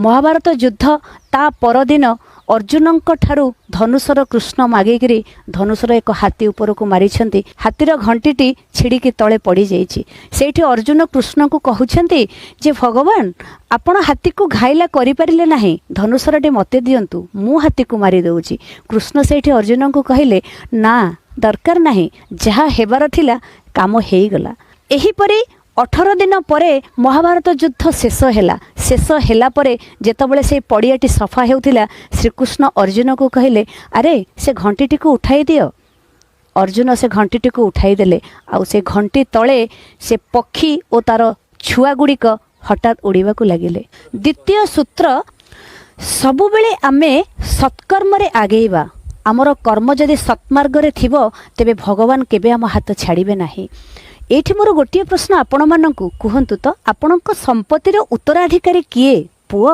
ମହାଭାରତ ଯୁଦ୍ଧ ତା ପରଦିନ ଅର୍ଜୁନଙ୍କ ଠାରୁ ଧନୁଶର କୃଷ୍ଣ ମାଗିକିରି ଧନୁଶର ଏକ ହାତୀ ଉପରକୁ ମାରିଛନ୍ତି। ହାତୀର ଘଣ୍ଟିଟି ଛିଡ଼ିକି ତଳେ ପଡ଼ିଯାଇଛି। ସେଇଠି ଅର୍ଜୁନ କୃଷ୍ଣଙ୍କୁ କହୁଛନ୍ତି ଯେ ଭଗବାନ, ଆପଣ ହାତୀକୁ ଘାଇଲା କରିପାରିଲେ ନାହିଁ, ଧନୁଶରଟି ମୋତେ ଦିଅନ୍ତୁ, ମୁଁ ହାତୀକୁ ମାରିଦେଉଛି। କୃଷ୍ଣ ସେଇଠି ଅର୍ଜୁନଙ୍କୁ କହିଲେ, ନା, ଦରକାର ନାହିଁ, ଯାହା ହେବାର ଥିଲା କାମ ହେଇଗଲା। ଏହିପରି 18 ଦିନ ପରେ ମହାଭାରତ ଯୁଦ୍ଧ ଶେଷ ହେଲା। ଶେଷ ହେଲା ପରେ ଯେତେବେଳେ ସେଇ ପଡ଼ିଆଟି ସଫା ହେଉଥିଲା, ଶ୍ରୀକୃଷ୍ଣ ଅର୍ଜୁନକୁ କହିଲେ, ଆରେ, ସେ ଘଣ୍ଟିଟିକୁ ଉଠାଇ ଦିଅ। ଅର୍ଜୁନ ସେ ଘଣ୍ଟିଟିକୁ ଉଠାଇ ଦେଲେ ଆଉ ସେ ଘଣ୍ଟି ତଳେ ସେ ପକ୍ଷୀ ଓ ତାର ଛୁଆ ଗୁଡ଼ିକ ହଠାତ୍ ଉଡ଼ିବାକୁ ଲାଗିଲେ। ଦ୍ୱିତୀୟ ସୂତ୍ର, ସବୁବେଳେ ଆମେ ସତ୍କର୍ମରେ ଆଗେଇବା। ଆମର କର୍ମ ଯଦି ସତ୍ମାର୍ଗରେ ଥିବ, ତେବେ ଭଗବାନ କେବେ ଆମ ହାତ ଛାଡ଼ିବେ ନାହିଁ। ଏଇଠି ମୋର ଗୋଟିଏ ପ୍ରଶ୍ନ ଆପଣମାନଙ୍କୁ, କୁହନ୍ତୁ ତ, ଆପଣଙ୍କ ସମ୍ପତ୍ତିର ଉତ୍ତରାଧିକାରୀ କିଏ? ପୁଅ?